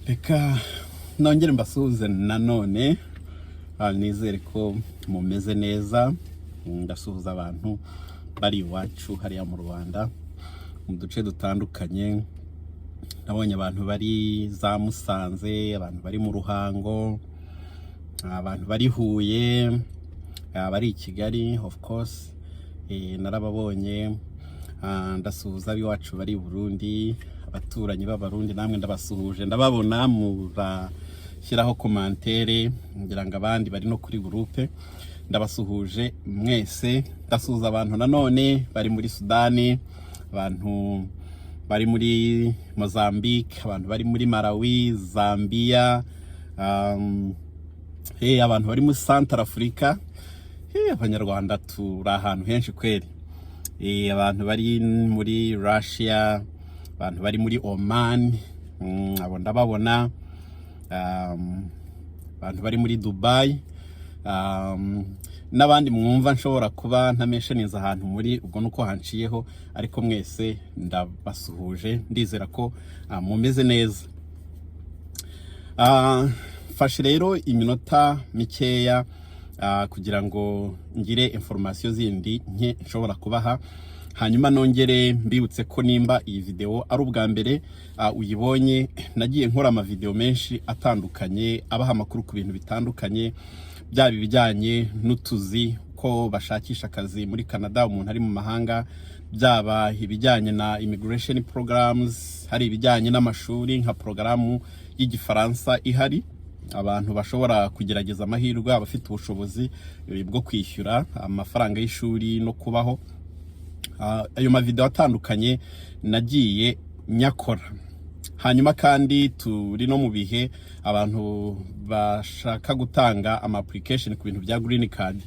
Reka nongere mbasuhuze nanone. Nizere ko mumeze neza. Ndasuhuza abantu bari iwacu hariya mu Rwanda mu duce dutandukanye. Nabonye abantu bari za Musanze, abantu bari mu Ruhango, abantu bari Huye, abari i Kigali of course, narababonye. Ndasuhuza ab'iwacu bari i Burundi, abaturanyi b'Abarundi namwe ndabasuhuje, ndababona murashyiraho commentaire, ngira ngo abandi bari no kuri groupe, ndabasuhuje mwese. Ndasuhuza abantu nanone bari muri Sudani, abantu bari muri Mozambique, abantu bari muri Malawi, Zambia, hey, abantu bari muri Central Africa. Hey, Abanyarwanda turi ahantu henshi kweri. Abantu bari muri Russia, abantu bari muri Oman, abo ndababona, abantu bari muri Dubai, n'abandi mwumva nshobora kuba ntamentioninze ahantu muri, ubwo nuko hanciyeho, ariko mwese ndabasuhuje, ndizera ko mumeze neza. Mfashe rero iminota mikeya kugira ngo ngire information zindi nke nshobora kubaha, hanyuma nongere mbibutse ko nimba iyi video ari ubwa mbere uyibonye, nagiye nkora amavideo menshi atandukanye abaha amakuru ku bintu bitandukanye, byaba ibijyanye n'utuzi ko bashakisha akazi muri Canada umuntu ari mu mahanga, byaba ibijyanye na immigration programs, hari ibijyanye n'amashuri nka porogaramu y'Igifaransa ihari abantu bashobora kugerageza amahirwe, abafite ubushobozi bwo kwishyura amafaranga y'ishuri no kubaho. Ayo mavideo atandukanye nagiye nyakora. Hanyuma kandi turi no mu bihe abantu bashaka gutanga ama application ku bintu bya green card.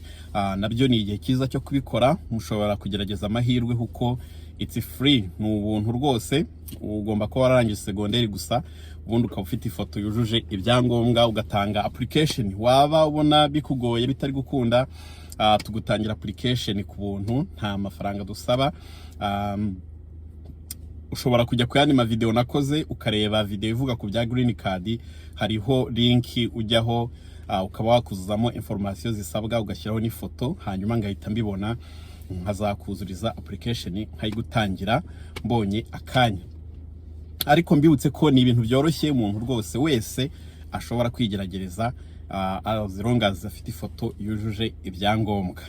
Nabyo ni igihe cyiza cyo kubikora, mushobora kugerageza amahirwe kuko it's free, ni ubuntu rwose. Ugomba kuba wararangije segonderi gusa, ubundi ukaba ufite ifoto yujuje ibyangombwa, ugatanga application. Waba ubona bikugoye, bitari gukunda, tugutangira application ku buntu, nta mafaranga dusaba. Ushobora kujya ku yandi mavideo nakoze, ukareba video ivuga ku bya green card, hariho link ujyaho, ukaba wakuzuzamo information zisabwa, ugashyiraho n'ifoto, hanyuma ngahita mbibona nkazakuzuriza application nkayigutangira mbonye akanya. Ariko mbibutse ko ni ibintu byoroshye, umuntu rwose wese ashobora kwigerageza, as long as afite ifoto yujuje ibyangombwa.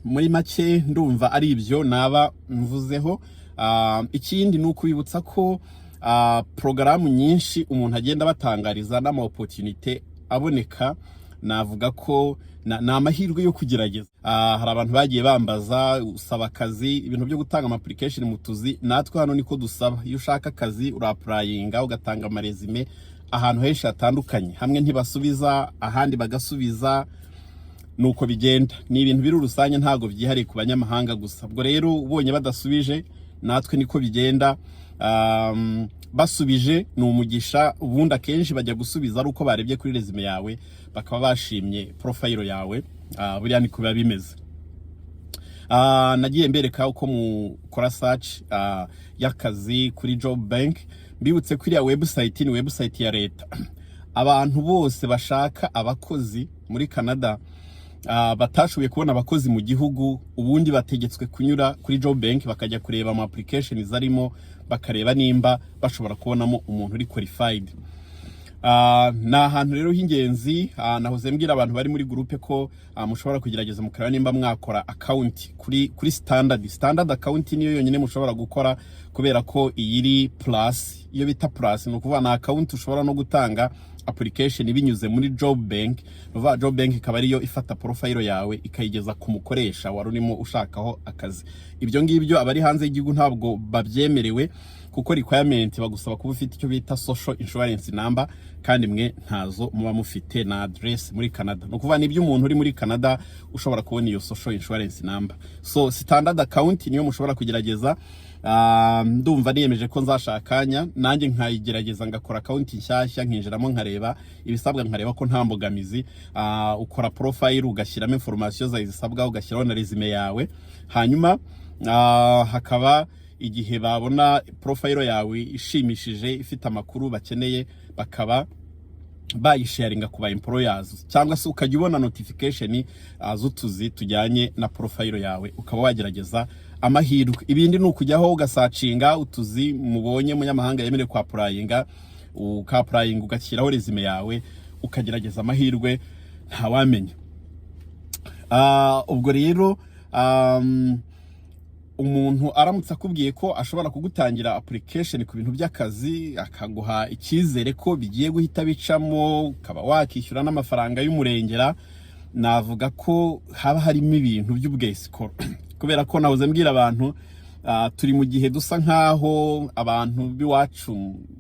Muri make ndumva ari ibyo naba mvuzeho. Ikindi ni ukubibutsa ko porogaramu nyinshi umuntu agenda batangariza n'ama opportunité aboneka, navuga ko ni amahirwe yo kugerageza. Hari abantu bagiye bambaza usaba akazi, ibintu byo gutanga ama application mu tuzi, natwe hano niko dusaba. Iyo ushaka akazi ura-applyinga, ugatanga amaresume ahantu henshi hatandukanye, hamwe ntibasubiza, ahandi bagasubiza, nuko bigenda. Ni ibintu biri rusange, ntabwo byihariye ku banyamahanga gusa. Ubwo rero ubonye badasubije, natwe niko bigenda. Basubije ni umugisha. Ubundi akenshi bajya gusubiza ari uko barebye kuri resume yawe bakaba bashimye profile yawe. Buriya niko biba bimeze. Nagiye mbereka uko mukora search y'akazi kuri Job Bank. Mbibutse ko iriya website ni website ya leta. Abantu bose bashaka abakozi muri Canada, batashoboye kubona abakozi mu gihugu, ubundi bategetswe kunyura kuri Job Bank, bakajya kureba ama applications arimo, bakareba nimba bashobora kubonamo umuntu uri qualified. Ni ahantu rero h'ingenzi. Nahoze mbwira abantu bari muri groupe ko mushobora kugerageza mukareba nimba mwakora account kuri standard account. Niyo yonyine mushobora gukora, kubera ko iyi iri plus, iyo bita plus, ni ukuvuga ni account ushobora no gutanga application binyuze muri Job Bank. Ni ukuvuga Job Bank ikaba ariyo ifata profile yawe ikayigeza ku mukoresha wari urimo ushakaho akazi. Ibyo ngibyo abari hanze y'igihugu ntabwo babyemerewe, kuko requirement bagusaba kuba ufite icyo bita social insurance number, kandi mwe ntazo muba mufite na address muri Canada. Ni ukuvuga nibyo umuntu uri muri Canada ushobora kubona iyo social insurance number. So standard account niyo mushobora kugerageza. Ndumva niyemeje ko nzashaka akanya nanjye nkayigerageza, ngakora account nshyashya, nkinjiramo, nkareba ibisabwa, nkareba ko nta mbogamizi. Ukora profile, ugashyiramo information zawe zisabwa, ugashyiraho na resume yawe, hanyuma hakaba igihe babona profile yawe ishimishije, ifite amakuru bakeneye, bakaba bayisharinga ku ba employers, cyangwa se ukajya ubona notification z'utuzi tujyanye na profile yawe, ukaba wagerageza amahirwe. Ibindi ni ukujyaho ugasearchinga utuzi mubonye munyamahanga yemerewe kwa applyinga, uka applyinga, ugashyiraho resume yawe, ukagerageza amahirwe, ntawamenya. Ubwo rero umuntu aramutse akubwiye ko ashobora kugutangira application ku bintu by'akazi, akaguha icyizere ko bigiye guhita bicamo, ukaba wakishyura n'amafaranga y'umurengera, navuga ko haba harimo ibintu by'ubwesikoro, kubera ko nahoze mbwira abantu, turi mu gihe dusa nk'aho abantu b'iwacu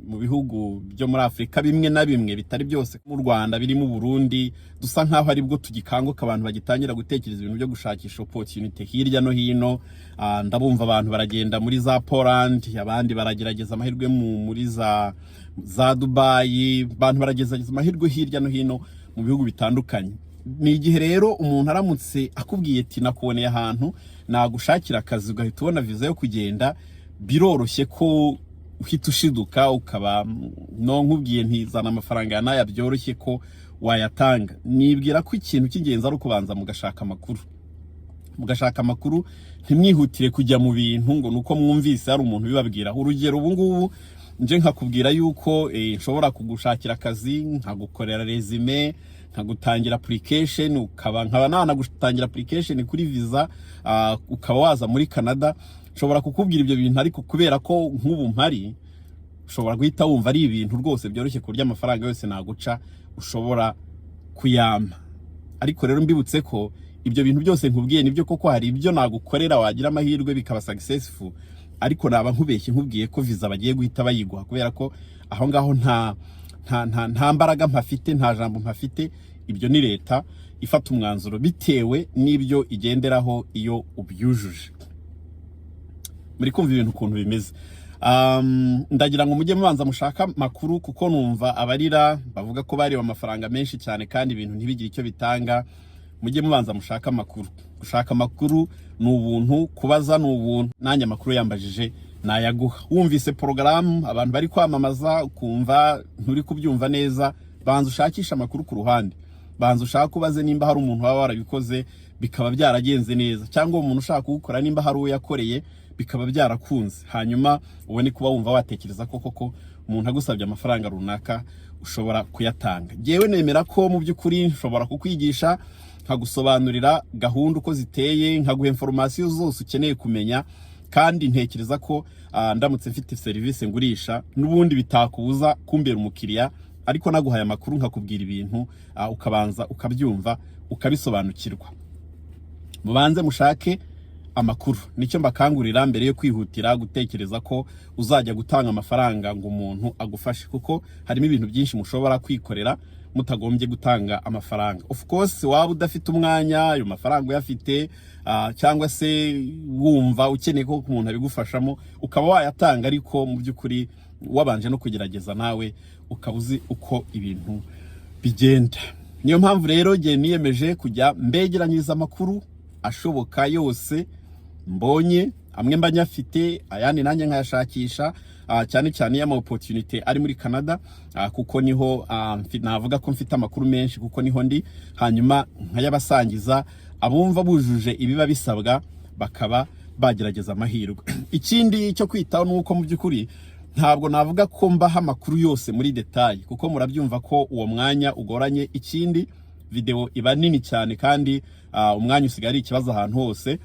mu bihugu byo muri Afurika bimwe na bimwe, bitari byose, mu Rwanda birimo Burundi, dusa nk'aho aribwo tugikanguka, abantu bagitangira gutekereza ibintu byo gushakisha opportunity hirya no hino. Ndabumva abantu baragenda muri za Poland, abandi baragerageza amahirwe muri za Dubai, abantu baragerageza amahirwe hirya no hino mu bihugu bitandukanye. Ni igihe rero umuntu aramutse akubwiye ati: "Nakuboneye ahantu nagushakira akazi, ugahita ubona viza yo kugenda", biroroshye ko uhita ushiduka ukaba no nkubwiye ntizana amafaranga ya n'aya, byoroshye ko wayatanga. Nibwira ko ikintu cy'ingenzi ari ukubanza mugashaka amakuru, mugashaka amakuru, ntimwihutire kujya mu bintu ngo nuko mwumvise hari umuntu ubibabwira. Urugero, ubu ngubu nje nkakubwira yuko nshobora kugushakira akazi, nkagukorera resume, nkagutangira application, ukaba nkaba nanagutangira application kuri visa, ukaba waza muri Canada. Nshobora kukubwira ibyo bintu, ariko kubera ko nk'ubu mpari, ushobora guhita wumva ari ibintu rwose byoroshye, ku buryo amafaranga yose naguca ushobora kuyampa. Ariko rero mbibutse ko ibyo bintu byose nkubwiye nibyo koko, hari ibyo nagukorera wagira amahirwe bikaba successful, ariko naba nkubeshye nkubwiye ko visa bagiye guhita bayiguha, kubera ko aho ngaho nta mbaraga mpafite, nta jambo mpafite. Ibyo ni leta ifata umwanzuro bitewe n'ibyo igenderaho iyo ubyujuje. Muri kumva ibintu ukuntu bimeze. Ndagira ngo mujye mubanza mushaka amakuru, kuko numva abarira bavuga ko bariwe amafaranga menshi cyane kandi ibintu ntibigire icyo bitanga. Mujye mubanza mushaka amakuru. Gushaka amakuru ni ubuntu, kubaza ni ubuntu. Nanjye amakuru yambajije nayaguha. Wumvise porogaramu abantu bari kwamamaza, ukumva nturi kubyumva neza, banza ushakishe amakuru ku ruhande, banza ushake ubaze nimba hari umuntu waba warabikoze bikaba byaragenze neza, cyangwa uwo muntu ushaka kuwukora nimba hari uwo yakoreye bikaba byarakunze, hanyuma ubone kuba wumva watekereza ko koko umuntu agusabye amafaranga runaka ushobora kuyatanga. Ngewe nemera ko mu by'ukuri nshobora kukwigisha, nkagusobanurira gahunda uko ziteye, nkaguha information zose ukeneye kumenya, kandi ntekereza ko ndamutse mfite serivisi ngurisha n'ubundi bitakubuza kumbera umukiriya, ariko naguhaye amakuru, nkakubwira ibintu, ukabanza ukabyumva, ukabisobanukirwa. Mubanze mushake amakuru, nicyo mbakangurira mbere yo kwihutira gutekereza ko uzajya gutanga amafaranga ngo umuntu agufashe, kuko harimo ibintu byinshi mushobora kwikorera mutagombye gutanga amafaranga. Of course, waba udafite umwanya, ayo mafaranga uyafite, cyangwa se wumva ukeneye ko umuntu abigufashamo, ukaba wayatanga, ariko mu by'ukuri wabanje no kugerageza nawe, ukaba uzi uko ibintu bigenda. Niyo mpamvu rero ngiye niyemeje kujya mbegeranyiriza amakuru ashoboka yose mbonye, amwe mba nyafite, ayandi nanjye nkayashakisha, cyane cyane y'ama opportunity ari muri Canada, kuko niho navuga ko mfite amakuru menshi, kuko niho ndi, hanyuma nkayabasangiza, abumva bujuje ibiba bisabwa bakaba bagerageza amahirwe. Ikindi cyo kwitaho ni uko mu by'ukuri ntabwo navuga ko mbaha amakuru yose muri détail, kuko murabyumva ko uwo mwanya ugoranye. Ikindi, video iba nini cyane kandi umwanya usigaye ari ikibazo ahantu hose.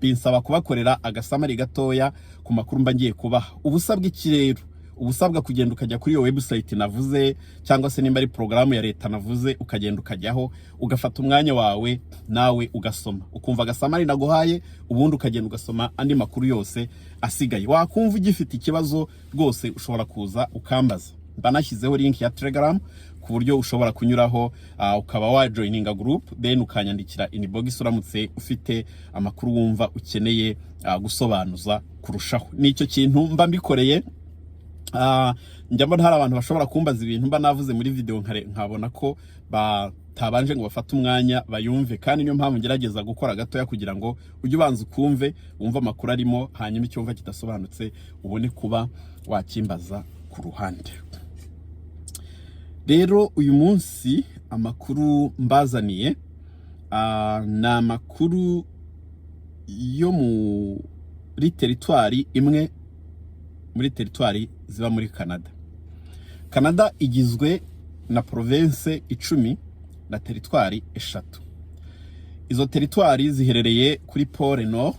Binsaba kubakorera agasummary gatoya ku makuru mba ngiye kubaha. Ubusabwa iki rero? Ubusabwa kugenda ukajya kuri iyo website navuze, cyangwa se nimba ari porogaramu ya leta navuze, ukagenda ukajyaho, ugafata umwanya wawe nawe ugasoma, ukumva agasummary naguhaye, ubundi ukagenda ugasoma andi makuru yose asigaye. Wakumva ugifite ikibazo, rwose ushobora kuza ukambaza. Mba nashyizeho link ya Telegram ku buryo ushobora kunyuraho, ukaba wajoininga group, then ukanyandikira inbox uramutse ufite amakuru wumva ukeneye gusobanuza kurushaho. Nicyo kintu mba mbikoreye. Njya mbona hari abantu bashobora kumbaza ibintu mba navuze muri video, nkabona ko batabanje ngo bafate umwanya bayumve, kandi niyo mpamvu ngerageza gukora gatoya kugira ngo ujye ubanza ukumve, wumve amakuru arimo, hanyuma icyo wumva kidasobanutse ubone kuba wakimbaza ku ruhande. Rero uyu munsi amakuru mbazaniye ni amakuru yo muri teritwari imwe muri teritwari ziba muri Canada. Canada igizwe na province 10 na teritwari 3. Izo teritwari ziherereye kuri pôle nord.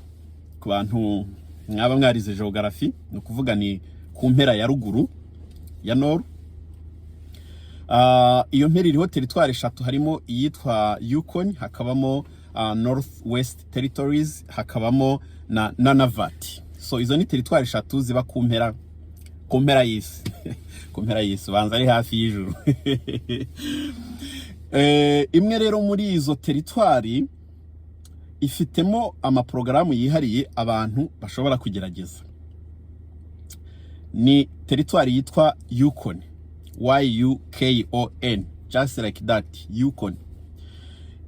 Ku bantu mwaba mwarize geography, ni ukuvuga ni ku mpera ya ruguru ya nord. Iyo mpera iriho teritwari eshatu: harimo iyitwa Yukon, hakabamo North West Territories, hakabamo na Nunavut. So izo ni teritwari eshatu ziba ku mpera y'isi, ku mpera y'isi, ubanza ari hafi y'ijuru. Imwe rero muri izo teritwari ifitemo amaporogaramu yihariye abantu bashobora kugerageza. Ni teritwari yitwa Yukon, Yukon, just like that, Yukon.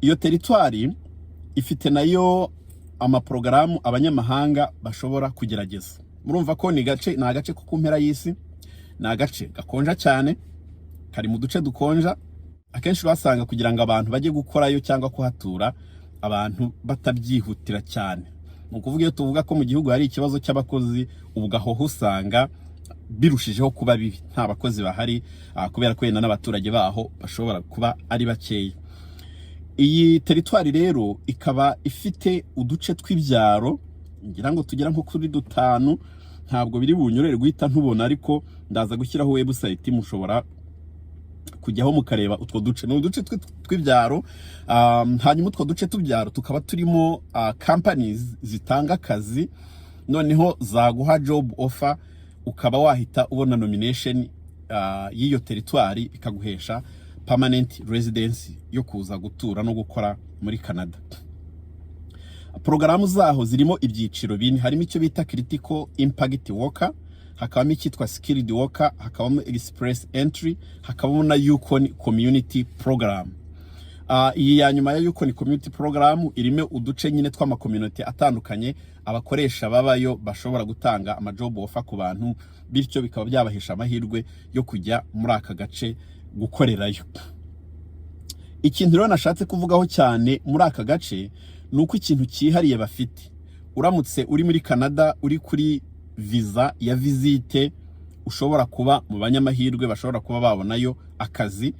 Iyo teritwari ifite nayo amaporogaramu abanyamahanga bashobora kugerageza. Murumva ko ni agace ko ku mpera y'isi, ni agace gakonja cyane, kari mu duce dukonja. Akenshi urasanga kugira ngo abantu bajye gukorayo cyangwa kuhatura, abantu batabyihutira cyane. Ni ukuvuga, iyo tuvuga ko mu gihugu hari ikibazo cy'abakozi, ubwo aho usanga birushijeho kuba bibi, nta bakozi bahari, kubera ko wenda n'abaturage baho bashobora kuba ari bakeya. Iyi teritwari rero ikaba ifite uduce tw'ibyaro ngira ngo tugera nko kuri dutanu. Ntabwo biri bunyurere guhita ntubona, ariko ndaza gushyiraho website, mushobora kujyaho mukareba utwo duce. Ni uduce tw'ibyaro. Hanyuma utwo duce tw'ibyaro tukaba turimo companies zitanga akazi, noneho zaguha job offer ukaba wahita ubona nomination y'iyo teritwari, ikaguhesha permanent residence yo kuza gutura no gukora muri Canada. Porogaramu zaho zirimo ibyiciro bine: harimo icyo bita critical impact worker, hakabamo icyitwa skilled worker, hakabamo express entry, hakabamo na Yukon community program. Iyi ya nyuma ya Yukon community program irimo uduce nyine tw'amakominote atandukanye, abakoresha babayo bashobora gutanga amajob offer ku bantu, bityo bikaba byabahesha amahirwe yo kujya muri aka gace gukorerayo. Ikintu rero nashatse kuvugaho cyane muri aka gace ni uko ikintu cyihariye bafite, uramutse uri muri Canada uri kuri visa ya visite, ushobora kuba mu banyamahirwe bashobora kuba babonayo akazi.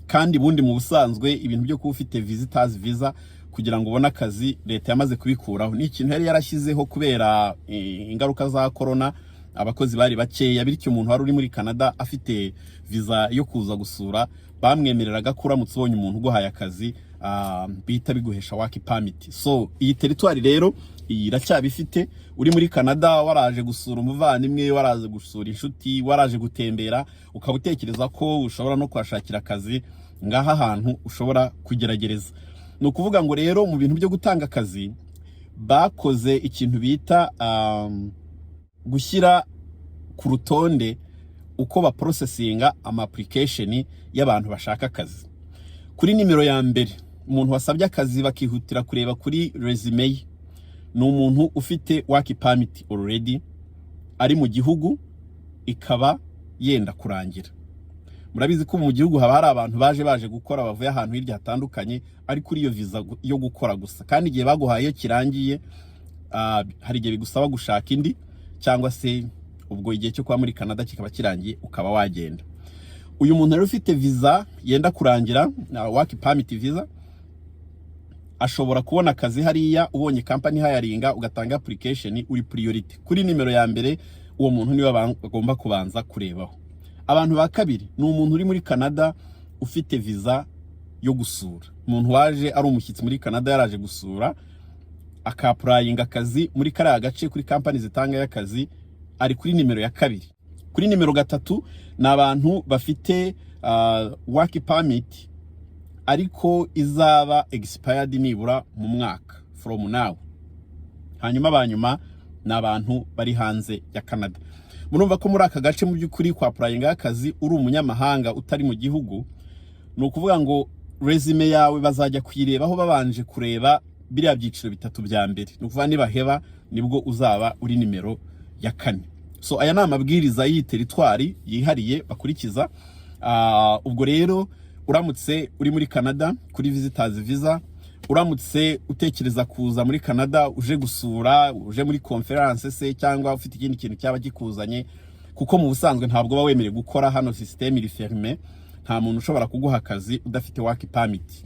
Kandi ubundi mu busanzwe ibintu byo kuba ufite visitors visa kugira ngo ubone akazi, leta yamaze kubikuraho. Ni ikintu yari yarashyizeho kubera ingaruka za corona, abakozi bari bakeya, bityo umuntu wari uri muri Canada afite visa yo kuza gusura bamwemereraga ko uramutse ubonye umuntu uguhaye akazi, bihita biguhesha work permit. So iyi teritwari rero iyi iracyabifite. Uri muri Canada waraje gusura umuvandimwe, waraje gusura inshuti, waraje gutembera, ukaba utekereza ko ushobora no kuhashakira akazi, ngaha hantu ushobora kugerageza. Ni ukuvuga ngo rero mu bintu byo gutanga akazi bakoze ikintu bita gushyira ku rutonde uko baprocessinga ama application y'abantu bashaka akazi. Kuri nimero ya mbere, umuntu wasabye akazi bakihutira kureba kuri resume ye ni umuntu ufite work permit already, ari mu gihugu, ikaba yenda kurangira. Murabizi ko mu gihugu haba hari abantu baje gukora, bavuye ahantu hirya hatandukanye, ari kuri iyo visa yo gukora gusa, kandi igihe baguhaye iyo kirangiye, hari igihe bigusaba gushaka indi, cyangwa se ubwo igihe cyo kuba muri Canada kikaba kirangiye, ukaba wagenda. Uyu muntu rero ufite visa yenda kurangira, work permit visa, ashobora kubona akazi hariya. Ubonye company hiringa, ugatanga application, uri priority kuri nimero ya mbere. Uwo muntu niwe bagomba kubanza kurebaho. Abantu ba kabiri ni umuntu uri muri Canada ufite visa yo gusura, umuntu waje ari umushyitsi muri Canada, yaraje gusura, aka-applyinga akazi muri kariya gace kuri company zitanga akazi, ari kuri nimero ya kabiri. Kuri nimero gatatu ni abantu bafite work permit ariko izaba expired nibura mu mwaka from now. Hanyuma abanyuma ni abantu bari hanze ya Canada. Murumva ko muri aka gace, mu by'ukuri, kwa applyinga akazi uri umunyamahanga utari mu gihugu, ni ukuvuga ngo resume yawe bazajya kuyirebaho babanje kureba biriya byiciro bitatu bya mbere. Ni ukuvuga nibaheba nibwo uzaba uri nimero ya kane. So aya ni amabwiriza y'iyi teritwari yihariye bakurikiza. Ubwo rero uramutse uri muri Canada kuri visitors visa, uramutse utekereza kuza muri Canada uje gusura, uje muri conference se, cyangwa ufite ikindi kintu cyaba kikuzanye, kuko mu busanzwe ntabwo uba wemerewe gukora hano, system iri fermé, nta muntu ushobora kuguha akazi udafite work permit.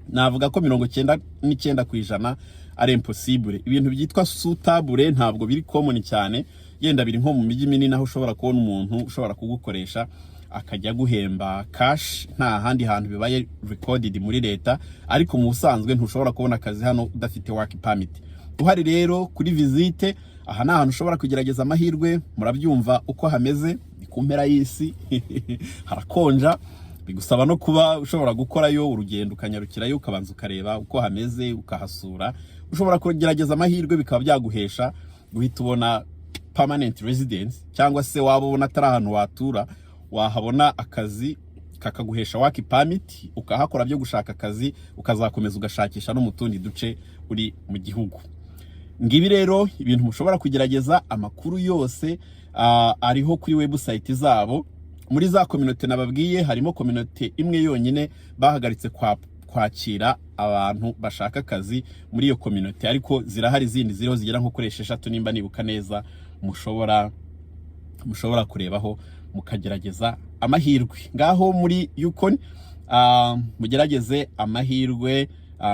Navuga ko 99% ari impossible. Ibintu byitwa sous-table ntabwo biri common cyane, yenda biri nko mu mijyi minini, aho ushobora kubona umuntu ushobora kugukoresha akajya guhemba cash, nta handi hantu bibaye recorded muri leta. Ariko mu busanzwe ntushobora kubona akazi hano udafite work permit. Uhari rero kuri visite, aha ni ahantu ushobora kugerageza amahirwe. Murabyumva uko hameze, ni ku mpera y'isi, harakonja, bigusaba no kuba ushobora gukorayo urugendo, ukanyarukirayo, ukabanza ukareba uko hameze, ukahasura. Ushobora kugerageza amahirwe bikaba byaguhesha guhita ubona permanent residence, cyangwa se waba ubona atari ahantu watura, wahabona akazi kakaguhesha work permit, ukahakora byo gushaka akazi, ukazakomeza ugashakisha no mu tundi duce uri mu gihugu. Ngibi rero ibintu mushobora kugerageza. Amakuru yose ariho kuri website zabo. Muri za communauté nababwiye, harimo communauté imwe yonyine bahagaritse kwakira abantu bashaka akazi muri iyo communauté, ariko zirahari izindi ziriho zigera nko kuri 6 nimba nibuka neza, mushobora kurebaho mukagerageza amahirwe. Ngaho muri Yukon, mugerageze amahirwe,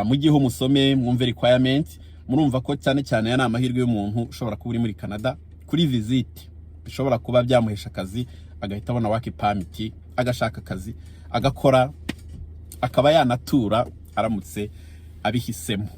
mujyeho musome, mwumve requirement. Murumva ko cyane cyane aya ni amahirwe y'umuntu ushobora kuba uri muri Canada kuri visite, bishobora kuba byamuhesha akazi, agahita abona work permit, agashaka akazi, agakora, akaba yanatura aramutse abihisemo.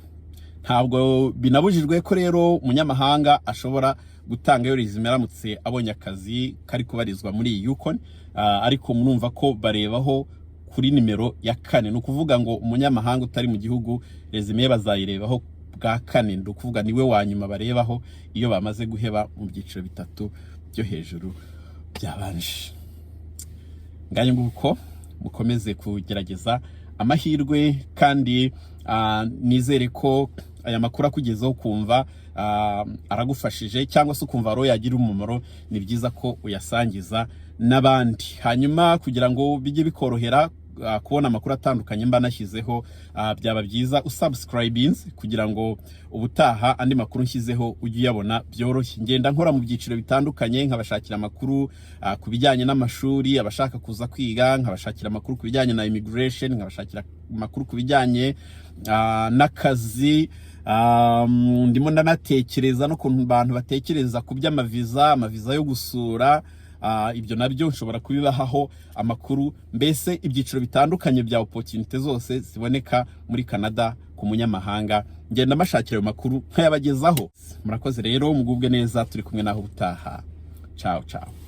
Ntabwo binabujijwe ko rero umunyamahanga ashobora gutanga iyo resume aramutse abonye akazi kari kubarizwa muri iyi Yukon, ariko murumva ko barebaho kuri nimero ya kane. Ni ukuvuga ngo umunyamahanga utari mu gihugu, resume ye bazayirebaho bwa kane, ni ukuvuga niwe wa nyuma barebaho iyo bamaze guheba mu byiciro bitatu byo hejuru byabanje. Ngayo nguko, mukomeze kugerageza amahirwe, kandi nizere ko aya makuru akugezeho ukumva aragufashije, cyangwa se ukumva ari yagira umumaro. Ni byiza ko uyasangiza n'abandi, hanyuma kugira ngo bijye bikorohera kubona amakuru atandukanye mba nashyizeho, byaba byiza usubscribinze kugira ngo ubutaha andi makuru nshyizeho ujye uyabona byoroshye. Ngenda nkora mu byiciro bitandukanye, nkabashakira amakuru ku bijyanye n'amashuri, abashaka kuza kwiga, nkabashakira amakuru ku bijyanye na immigration, nkabashakira amakuru ku bijyanye n'akazi. Ndimo ndanatekereza no ku bantu batekereza ku by'amaviza, amaviza yo gusura, ibyo nabyo nshobora kubibahaho amakuru. Mbese ibyiciro bitandukanye bya opportunity zose ziboneka muri Canada ku munyamahanga, ngenda mbashakira ayo makuru nkayabagezaho. Murakoze rero, mugubwe neza, turi kumwe naho ubutaha. Ciao ciao.